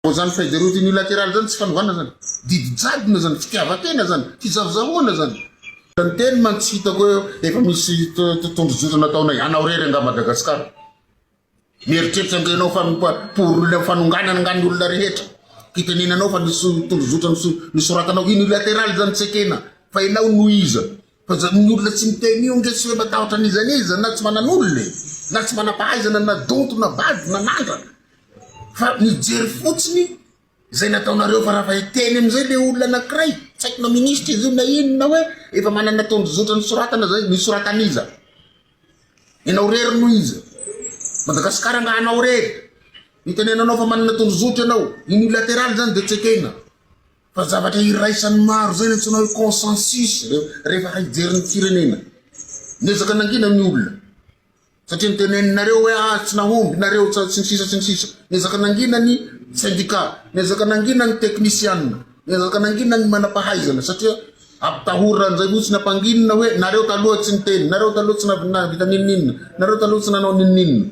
Vao zany feuille de route unilaterale zany tsy fanovana zany. Didy jadona zany, fitiavan-tena zany, fizahozahoana zany. Ny teny mantsy hitako hoe efa misy tondrozotra nataonay, anao rery angaha Madagascar? Mieritreritra ange ianao fa pour le fanonganana angaha ny olona rehetra? Hitenenanao fa nisy tondrozotra nisoratanao unilaterale zany tsy ekena fa ianao no iza? Fa ny olona tsy miteny io ange tsy hoe matahotra an'iza n'iza na tsy manan'olona e! Na tsy manam-pahaizana na donto na bado na nandrana fa mijery fotsiny izay nataonareo fa raha fa hiteny amin'izay le olona anankiray tsy haiko na ministra izy io na inona hoe efa manana tondrozotra nisoratana zay, nisoratan'iza? Ianao rery no iza? Madagasikara angaha anao rery? Nitenenanao fa manana tondrozotra ianao, unilateral zany de tsy ekena. Fa zavatra iraisan'ny maro izay no antsoina hoe consensus rehefa hijery ny firenena. Niezaka nangina ny olona satria noteneninareo hoe ah tsy nahomby nareo sy ny sisa sy ny sisa. Niezaka nangina ny syndicat, niezaka nangina ny teknisianina, niezaka nangina ny manam-pahaizana satria ampitahorana an'izay fotsiny ampanginina hoe nareo taloha tsy niteny, nareo taloha tsy nahavita n'inon'inona, nareo taloha tsy nanao n'inon'inona.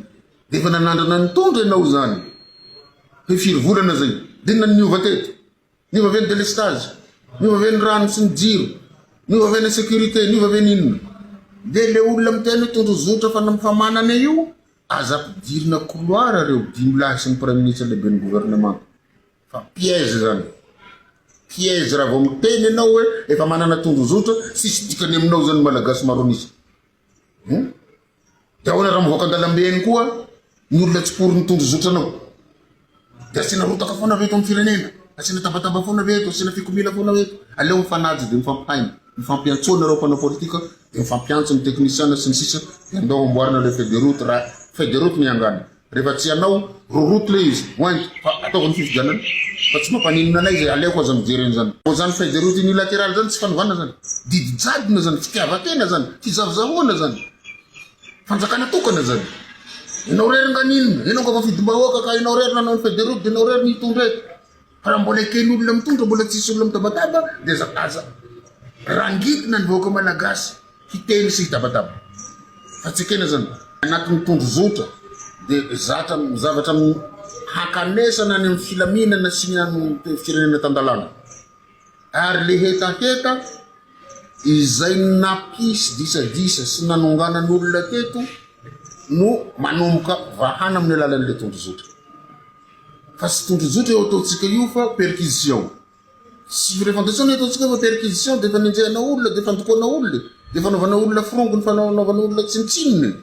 Dia efa nanandrana nitondra ianao izany. Hoe firy volana izay? Dia inona no niova teto? Niova ve ny délestage? Niova ve ny rano sy ny jiro? Niova ve ny insécurité? Niova ve ny inona? Dia ilay olona miteny hoe tondrozotra famanana io, aza ampidirina couloir ireo dimilahy sy ny praiminisitra lehiben'ny gouvernemanta. Fa piège izany. Piège raha vao miteny ianao hoe efa manana tondrozotra, tsisy dikany aminao izany ny Malagasy maro an'isa. Hum? Dia ahoana raha mivoaka an-dalambe eny koa ny olona tsy pour ny tondrozotra anao? Dia asiana rotaka foana ve eto amin'ny firenena? Asiana tabataba foana ve eto? Asiana fikomiana foana ve eto? Aleo mifanaja dia mifampihaino, mifampiantsoa nareo mpanao politika dia mifampiantso ny teknisiana sy ny sisa dia andao amboarina ilay feuille de route raha feuille de route ny angano. Rehefa tsy hanao, roroto le izy, hoento, fa ataovy ny fifidianana, fa tsy mampaninona anay izay, aleoko aza mijery an'izany. Vao zany feuille de route unilaterale zany tsy fanovana zany, didy jadona zany, fitiavan-tena zany, fizahozahoana zany, fanjakana tokana zany. Enao rery nga n'inona, enao nga voafidim-bahoaka ka enao rery nanao ny feuille de route de enao rery no hitondra eto. Fa raha mbola eken'olona mitondra, mbola tsisy olona mitabataba dia aza aza rangitina ny vahoaka malagasy. Hiteny sy hitabataba. Fa tsy ekena zany. Anatin'ny tondrozotra dia zatra zavatra hankanesana any amin'ny filaminana sy ny amin'ny firenena tan-dalàna. Ary le hetaheta izay nampisy disadisa sy nanonganan'olona teto no manomboka vahana amin'ny alalan'le tondrozotra. Fa tsy tondrozotra io ataontsika io fa perquisition. Tsy refondation ny ataontsika fa perquisition dia fanenjehana olona dia fandokoana olona e, dia fanaovana olona forongony fanaovana olona tsinontsinona e.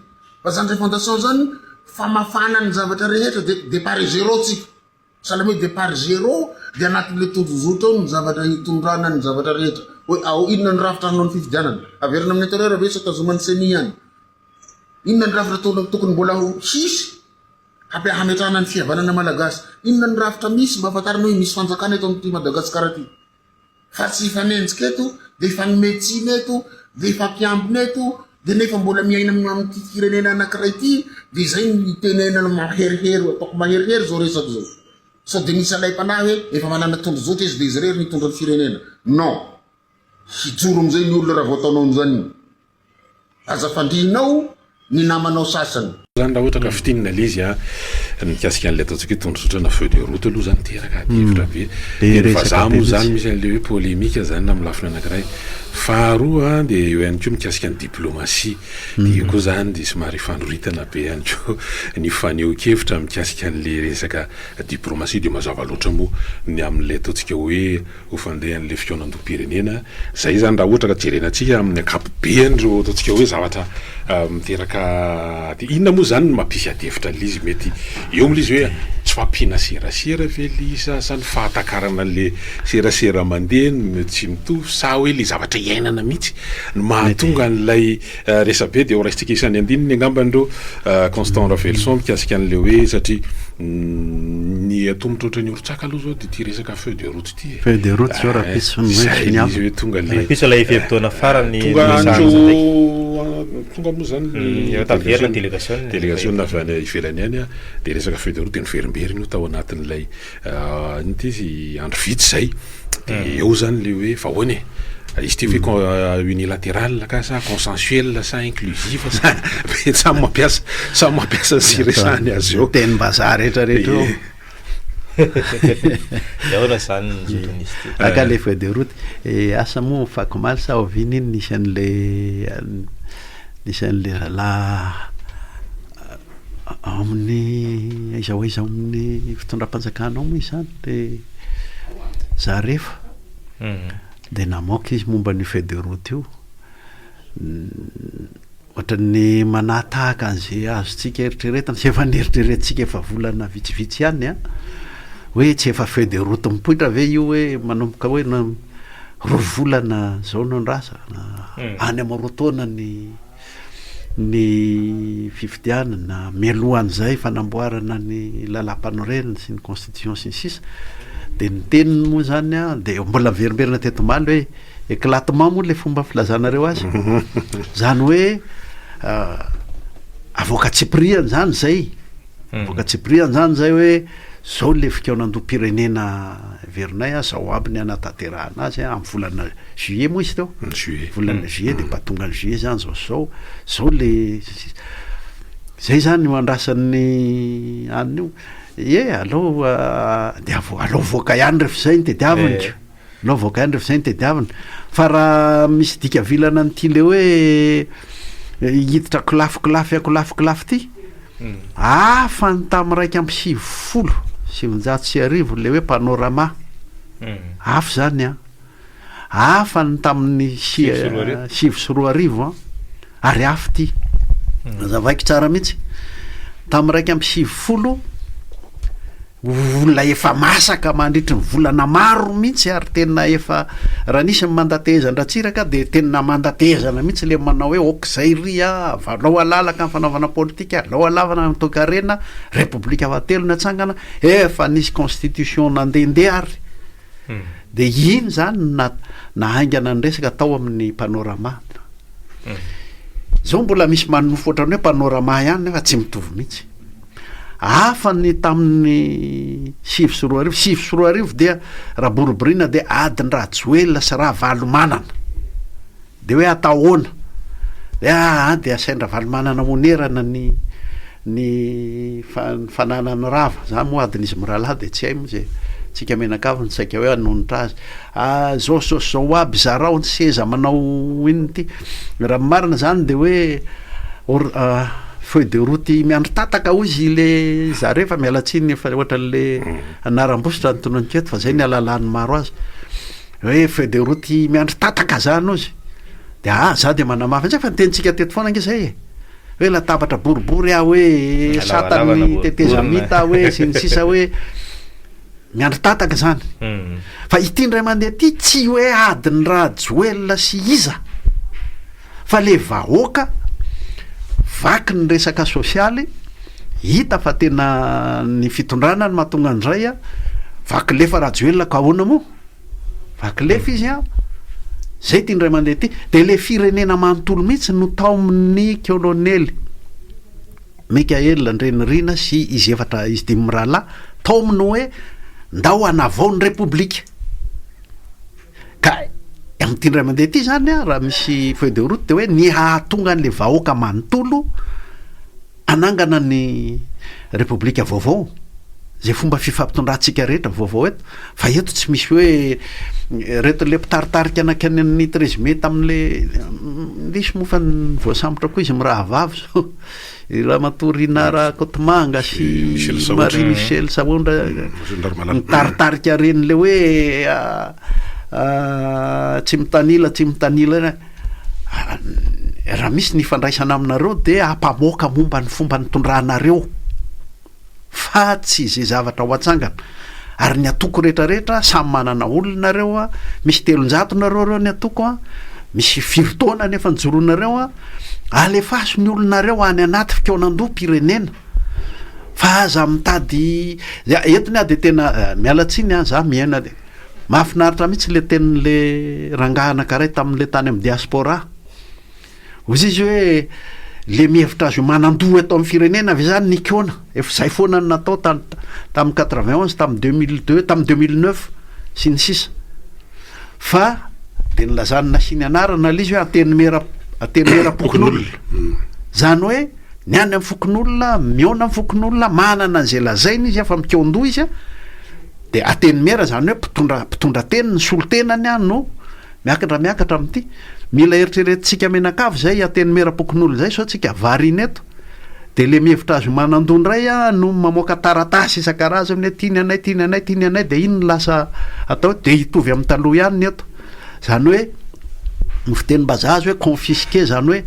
Fa zany refondation zany famafana ny zavatra rehetra dia départ zéro tsika. Sahala hoe départ zéro dia anatin'le tondrozotra ao ny zavatra hitondrana ny zavatra rehetra. Hoe ao inona ny rafitra hanao ny fifidianana? Averina amin'ny intérieur ve sa tazoman'ny ceni ihany? Inona ny rafitra tokony mbola ho hisy? Hametrahana ny fihavanana malagasy. Inona ny rafitra misy mba ahafantarana hoe misy fanjakana eto amin'ity Madagasikara ity? Fa tsy hifanenjika eto, dia hifanome tsiny eto, dia hifampiambina eto, dia nefa mbola miaina amin'ity firenena anankiray ity, dia izay no itenenana maherihery, ataoko maherihery izao resako izao. Sao dia misy alaim-panahy hoe efa manana tondrozotra izy dia izy irery no hitondra ny firenena. Non. Hijoro amin'izay ny olona raha vao ataonao an'izany io. Aza fandrihinao ny namanao sasany. Zany raha ohatra ka fintinina le izy a, mikasika an'ilay ataontsika hoe tondrozotra na feuille de route aloha zany miteraka ady hevitra be. Teny vazaha moa zany misy an'le hoe polémique zany amin'ny lafiny anankiray. Faharoa a, dia eo ihany koa mikasika ny diplomatie. Dia io koa zany dia somary ifandroritana be ihany koa ny fanehoan-kevitra mikasika an'le resaka diplomatie. Dia mazava loatra moa ny amin'ilay ataontsika hoe ho fandehan'ilay fikaonandoham-pirenena, izay izany raha ohatra ka jerena antsika amin'ny ankapobeny ireo ataontsika hoe zavatra miteraka ady, inona moa izany no mampisy ady hevitra an'ilay izy, mety eo amin'ilay izy hoe tsy fahampiana serasera ve ilay izy sa sa ny fahatakarana an'ilay serasera mandeha no tsy mitovy sa hoe ilay zavatra iainana mihitsy no mahatonga an'ilay Resabe dia ho raisintsika isan'ny andininy angambany ireo Constant Raveloson mikasika an'ilay hoe satria ny atomotra ohatran'ny orontsaka aloha izao dia ity resaka feuille de route ity e. Feuille de route izao rahampitso ny Izay ilay izy hoe tonga le Rahampitso ilay fe-potoana farany tonga niresahana andro izany ndraiky. tonga moa izany ny Eo taverina délégation délégation avy any ivelany any dia resaka feuille de route dia niverimberina io tao anatin'ilay inona ity izy andro vitsy izay. De eo zany le hoe fa ahoana e? Izy ity ve unilatéral ka sa consensuel sa inclusive sa be samy mampiasa samy mampiasa ny siresahany azy eo. Tenim-bazaha rehetra rehetra eo. Dia ahoana izany ny zotran'izy ity? Aka le feuille de route, asa moa afakomaly sa oviana iny nisy an'le nisy an'le zalahy ao amin'ny aiza ho aiza ao amin'ny fitondram-panjakana ao moa izany le Zaref de namoaka izy momba an'io feuille de route io. Ohatran'ny manahatahaka an'izay azontsika eritreretina sy efa neritreretintsika efa volana vitsivitsy ihany an, hoe tsy efa feuille de route mipoitra ve io hoe manomboka hoe roa volana izao no andrasana, any amin'ny roa taona ny ny fifidianana, mialohan'izay fanamboarana ny lalàmpanorenana sy ny constitution sy ny sisa, dia ny teniny moa izany an, dia mbola miverimberina teto omaly hoe Éclatement moa le fomba filazanareo azy. Zany hoe avoaka tsipiriany zany zay. Avoaka tsipiriany zany zay hoe zao le fikaonandoham-pirenena heverinay a, zao aby ny hanatanterahana azy a, amin'ny volana juillet moa izy teo? Juillet. Volana juillet de mba tonga ny juillet zany zao sy zao, zao le zay zany io andrasan'ny anona io. Ie aleo de avo- aleo avoaka ihany rehefa izay no tediaviny ko. Aleo avoaka ihany rehefa izay no tediavina. Fa raha misy dika vilana an'ity le hoe hiditra kolafikilafy ankolafikilafy ity, hafa ny tamin'ny 1991 le hoe panorama. Hafa izany an. Hafa ny tamin'ny 2009 an. Ary hafa ity. Hazavaiko tsara mihitsy. Tamin'ny 91 Olona efa masaka mandritry ny volana maro mihitsy ary tena efa raha nisy ny mandatehezan-dRatsiraka dia tena mandatehezana mihitsy le manao hoe ok zay ry a, alao alalaka ny fanaovana politika, alao alavana ny toekarena, repoblika fahatelo ny atsangana, efa nisy constitution nandehandeha ary dia iny zany no nahaingana ny resaka tao amin'ny panorama. Zao mbola misy manonofy ohatran'ny hoe panorama ihany nefa tsy mitovy mihitsy. Hafa ny tamin'ny 2009, 2009 dia raha boriborina dia adin-dRajoelina sy Ravalomanana. Dia hoe atao ahoana? Dia aa dia asain-dRavalomanana honerana ny ny ny fananany rava. Zany moa adin'izy mirahalahy dia tsy hay moa izay tsika mianakavy no saika hoe hanonitra azy. Ah zao sy zao sy zao aby zarao ny seza manao inona ity. Raha ny marina zany dia hoe or feuille de route miandry tataka hoy izy le zareo fa miala tsiny efa ohatran'le anaram-bositra ny tononiko eto fa zay ny ahalalan'ny maro azy. Hoe feuille de route miandry tataka zany hozy. De ah za de manamafy an'izay fa nitenintsika teto foana ange zay e. Hoe latabatra boribory aho hoe satan'ny tetezamita aho hoe sy ny sisa hoe miandry tataka zany. Fa ity indray mandeha ity tsy hoe adin'i Rajoelina sy iza fa le vahoaka vaky ny resaka sosialy, hita fa tena ny fitondrana no mahatonga an'izay a, vaky lefa Rajoelina ka ahoana moa? Vaky lefa izy an, zay ity indray mandeha ity, de le firenena manontolo mihitsy no taomin'ny kolonely Mickaël Andrianirina sy izy efatra izy dimy mirahalahy, taominy hoe ndao hanavao ny repoblika. Ka amin'ity indray mandeha ity zany an, raha misy feuille de route de hoe ny hahatonga an'le vahoaka manontolo hanangana ny repoblika vaovao, zay fomba fifampitondrantsika rehetra vaovao eto, fa eto tsy misy hoe reto le mpitaritarika nankany amin'ny treize mai tamin'le indrisy moa fa voasambotra koa izy mirahavavy zao, i ramatoa Rinah Rakotomanga sy Marie Michelle Sahondra nitaritarika reny le hoe tsy mitanila tsy mitanila reny, raha misy ny ifandraisana aminareo dia ampamoaka momba ny fomba nitondranareo fa tsy ze zavatra ho atsangana, ary ny antoko rehetra rehetra samy manana olona nareo a, misy 300 nareo reo ny antoko a, misy firy taona nefa nijoroanareo a, alefaso ny olonareo any anaty fikaonandoham-pirenena fa aza mitady, eto ny aho de tena miala tsiny an, za miaina Mahafinaritra mihitsy le tenin'le rangahy anankiray tamin'le tany amin'ny diaspora. Hoy izy hoe le mihevitra azy ho manan-doha eto amin'ny firenena ve zany nikona? Efa zay foana no natao tany tamin'ny 91, tamin'ny 2002, tamin'ny 2009 sy ny sisa. Fa de nilazany nasiany anarana le izy hoe antenimera antenimieram-pokonolona. Zany hoe ny any amin'ny fokonolona, mihaona amin'ny fokonolona, manana an'izay lazainy izy fa mikaon-doha izy. De Antenimiera zany hoe mpitondra mpitondra teny ny solontenany an no miakatra miakatra amin'ity. Mila eritreretintsika mianakavy zay Antenimieram-pokonolona zay sao tsika variana eto. De le mihevitra azy ho manan-doha ndray an no mamoaka taratasy isan-karazany hoe ty ny anay ty ny anay ty ny anay de iny no lasa atao hoe de hitovy amin'ny taloha ihany ny eto. Zany hoe ny fitenim-bazaha azy hoe confisqué zany hoe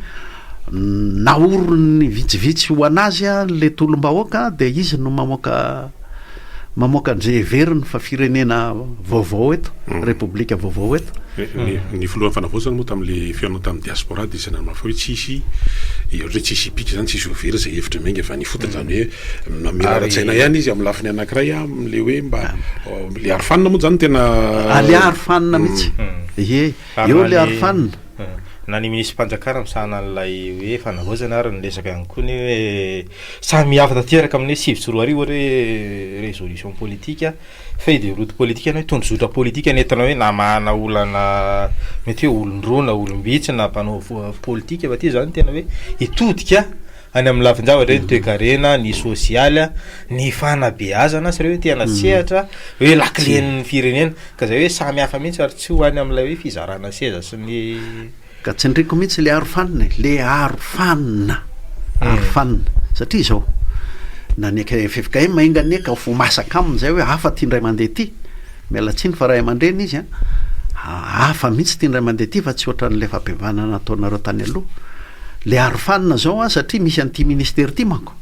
naoriny vitsivitsy ho an'azy le tolom-bahoaka de izy no mamoaka mamoaka an'izay heveriny fa firenena vaovao eto, repoblika vaovao eto. Ny filohan'ny fanavaozana moa tamin'ilay fihaonana tamin'ny diaspora dia izay nanamafy hoe tsy hisy ohatra hoe tsy hisy hipika izany, tsy hisy ho very izay hevitra miainga avy any ifotony, izany hoe namela ara-tsaina ihany izy amin'ny lafiny anankiray amin'ilay hoe mba ilay arofanina moa izany no tena. Ilay arofanina mihitsy, ie, eo ilay arofanina. Na ny minisitrim-panjakana misahana an'ilay hoe fanavaozana ary niresaka ihany koa ny hoe Samy hafa tanteraka amin'ny hoe 2009 ohatra hoe résolution politique, feuille de route politique na hoe tondrozotra politique nentina hoe namahana olana mety hoe olon-droa na olom-bitsy na mpanao politique fa ity zany tena hoe hitodika any amin'ny lafin-javatra hoe ny toekarena, ny sosialy, ny fanabeazana sy ireo hoe tena sehatra hoe lakilen'ny firenena ka zay hoe samy hafa mihitsy ary tsy ho any amin'ilay hoe fizarana seza sy ny Ka tsindriko mihitsy le arofanina e, le arofanina, arofanina, satria izao, na ny ffkm enga anie ka ho masaka aminy zay hoe hafa ty indray mandeha ty, miala tsiny fa ray aman-dreny izy an, hafa mihitsy ty indray mandeha ty fa tsy ohatran'le fampihavanana nataonareo tany aloha, le arofanina zao an satria misy an'ity ministera ity manko,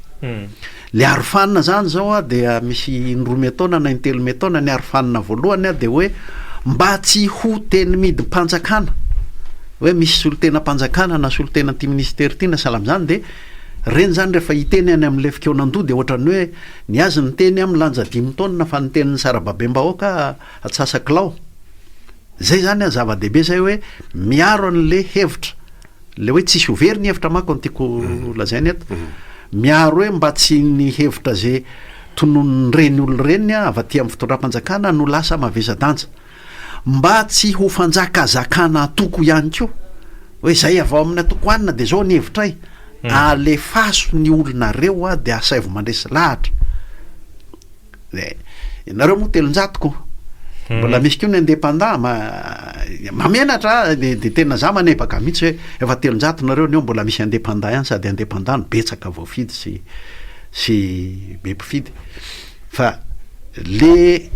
Le arofanina zany zao a dia misy indroa miataona na intelo miataona, ny arofanina voalohany a dia hoe mba tsy ho teny midim-panjakana, hoe misy solontenam-panjakana na solontenan'ity ministera ity na sahala amin'izany dia reny zany rehefa hiteny any amin'ilay fikaonandoha dia ohatran'ny hoe ny azy ny teny a milanja dimy taonina fa ny tenin'ny sarababem-bahoaka atsasakilao. Zay zany a zava-dehibe zay hoe miaro an'le hevitra. Le hoe tsisy ho very ny hevitra manko no tiako lazaina eto. Miaro hoe mba tsy ny hevitra ze tononin'ireny olona ireny avy aty amin'ny fitondram-panjakana no lasa mavesa-danja. Mba tsy ho fanjakazakana antoko ihany koa. Hoe zay avy ao amin'ny antoko anona de zao ny hevitray. Alefaso ny olonareo de asaivo mandresy lahatra. Eh, ianareo moa 300 ko. Mbola misy koa ny indépendant ma mamenatra de de tena za manebaka mihitsy hoe efa 300 nareo neo mbola misy indépendant ihany sady indépendant no betsaka voafidy sy sy be mpifidy. Fa le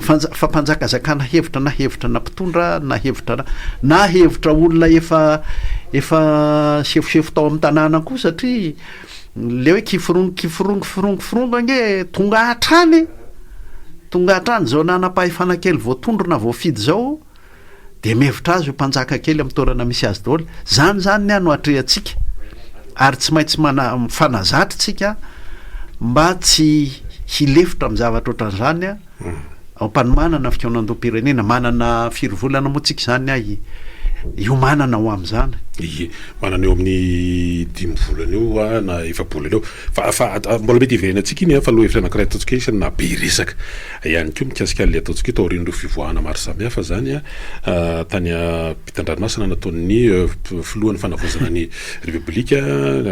fanja- fampanjakazakana hevitra na hevitra na mpitondra na hevitra na na hevitra olona efa efa sefosefo tao amin'ny tanàna koa satria Le hoe kiforongo kiforongo forongo forongo ange tonga hatrany e! Tonga hatrany zao nanam-pahefana kely voatondro na voafidy zao de mihevitra azy ho mpanjaka kely amin'ny toerana misy azy daholo. Zany zany ny ahy no atrehantsika ary tsy maintsy mana- mifanazatra tsika mba tsy hilefitra amin'ny zavatra ohatran'izany a. Ampanomanana fikaonandoham-pirenena, manana firy volana moa tsika izany ay hiomanana ho amin'izany? Ie, manana eo amin'ny dimy volana eo na efa-bolana eo. Fa fa mbola mety hiverenantsika iny an, fa lohahevitra anankiray ataontsika hoe isan'ny nahabe resaka ihany koa mikasika an'ilay ataontsika hoe taorian'ireo fivoahana maro samihafa izany an, tany ampitan-dranomasina nataon'ny filohan'ny fanavaozana ny Repoblika,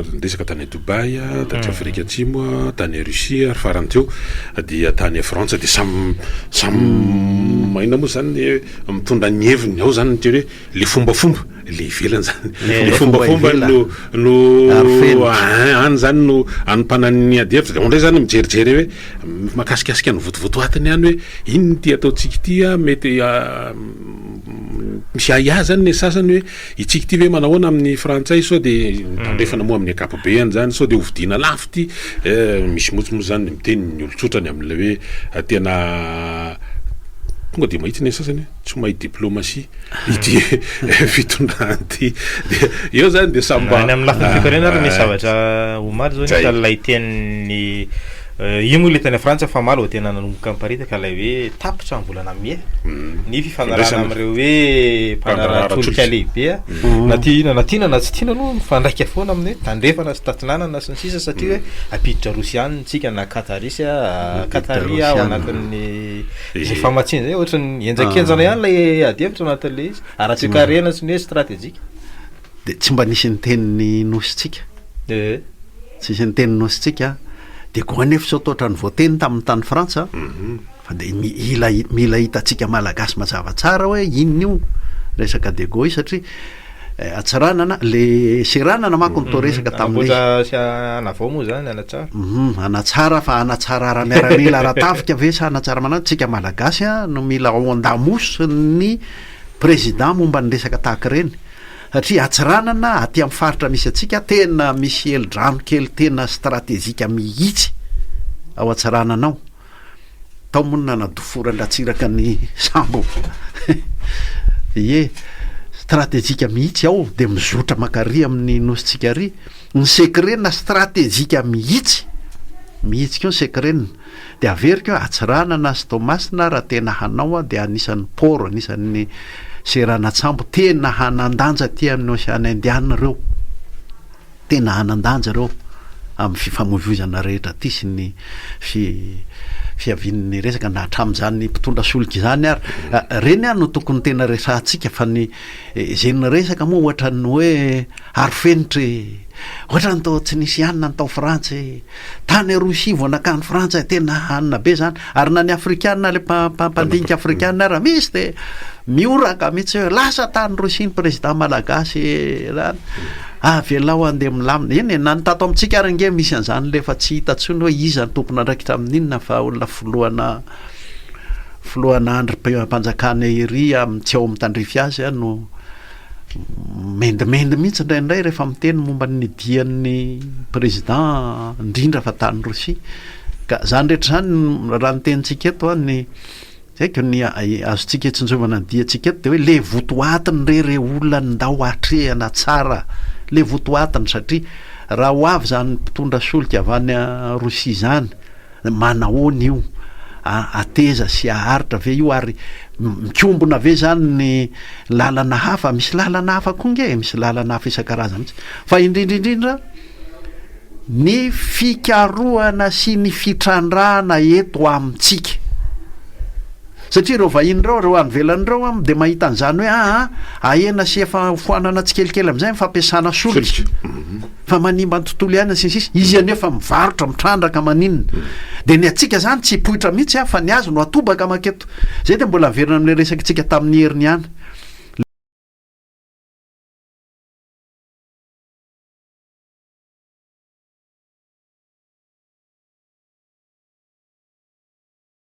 niresaka tany Dubaï, taty Afrika Atsimo, tany Russie ary farany teo dia tany Frantsa dia samy samy inona moa zany mitondra ny heviny ao zany ny teny hoe le fombafomba le ivelany zany le fombafomba no no any zany no anompanan'ny ady hevitra dia ao indray zany mijerijery hoe mahakasikasika ny votovotoatiny ihany hoe inona ity ataontsika ity a mety misy ahiahy zany ny sasany hoe Itsika ity ve manahoana amin'ny frantsay sao dia ny tandrefana moa amin'ny ankapobeany zany sao dia hovidiana lafo ity eh, misy motsy moa zany miteny ny olon-tsotra ny amin'ilay hoe tena tonga dia mahitsy ny sasany hoe tsy mahay diplomatie ity fitondrana ity dia eo zany dia samy mba Any amin'ny lafiny toekarena ary nisy zavatra omaly zao nisy ilay tenin'ny Io moa ilay tany Frantsa fa omaly vao tena nanomboka niparitaka ilay hoe tapitra ny volana mey ny fifanarahana amin'ireo hoe mpanara-tsolika lehibe na tiana na tiana na tsy tiana aloha mifandraika foana amin'ny hoe tandrefana sy tatsinanana sy ny sisa satria hoe hampiditra Rosiana isika na Qataris Qatari ao anatin'ny izay famatsiana izay ohatran'ny henjakenjana ihany ilay adihevitra anatin'ilay izy ara-toekarena sy ny hoe stratejika. Dia tsy mba nisy niteny ny nosintsika. Tsisy niteny ny nosintsika. Dia koa anefa sao toa ohatran'ny voateny tamin'ny tany Frantsa. Fa dia mila mila hitantsika Malagasy mazava tsara hoe inona io resaka Diego io satria Antsiranana, le seranana manko no toa resaka tamin'ilay izy. Hanamboatra sy hanavao moa zany, hanatsara. Hum, hanatsara fa hanatsara ara-miaramila ara-tafika ve sa hanatsara manao, tsika Malagasy no mila ao an-damosin'ny président momba ny resaka tahaka ireny. Satria Antsiranana aty amin'ny faritra misy antsika tena misy helodrano kely tena stratejika mihitsy ao Antsiranana ao. Tao moa no nanadoforan-dRatsiraka ny sambo. Ie, stratejika mihitsy ao dia mizotra mankary amin'ny nosintsika ary. Ny secret-na stratejika mihitsy, mihitsy koa ny secret-na. Dia averiko hoe Antsiranana sy Toamasina raha tena hanao dia anisan'ny port, anisan'ny seranan-tsambo tena hanan-danja aty amin'ny Ocean Indian ireo. Tena hanan-danja ireo amin'ny fifamoivoizana rehetra aty sy ny fi fiavian'ny resaka na hatramin'izany mpitondra solika izany ary. Ireny ary no tokony tena resahantsika fa ny izay niresaka moa ohatran'ny hoe arofenitra e! Ohatran'ny toa tsy nisy hanina ny tao Frantsa e! Tany Rosia vao nakany Frantsa e! Tena hanina be zany. Ary na ny Afrikana le mpandinika Afrikana ary misy de mihoraka mihitsy hoe lasa tany Rosia ny président malagasy e! Zany. Avelao handeha milamina. Eny e, na ny tato amintsika ary ange misy an'izany le efa tsy hita intsony hoe iza no tompon'andraikitra amin'inona fa olona filohana filohana andrim-panjakana ery amin'ny tsy ao amin'ny tandrify azy no Mendimendy mihitsy indraindray rehefa miteny momba ny dian'ny président indrindra fa tany Rosia. Ka zany rehetra zany raha ny tenintsika eto an, ny tsy haiko ny azontsika itsinjovana ny diantsika eto de hoe le votoatiny re re olona ndao atrehana tsara le votoatiny satria raha ho avy zany mpitondra solika avy any Rosia zany Manahoana io? Hateza sy haharitra ve io ary mikombona ve zany ny lalana hafa? Misy lalana hafa koa nge e, misy lalana hafa isan-karazany mihitsy. Fa indrindra indrindra ny fikarohana sy ny fitrandrahana eto amintsika. Satria ireo vahiny ireo, ireo any ivelany ireo an, dia mahita an'izany hoe aa ahena sy efa hofoanana tsikelikely amin'izay ny fampiasana solika. Fa manimba ny tontolo iainana sy ny sisa. Izy anefa mivarotra, mitrandraka, maninona. Dia ny antsika izany tsy hipoitra mihitsy an, fa ny azy no atobaka manketo. Izay dia mbola miverina amin'ilay resakitsika tamin'ny heriny ihany.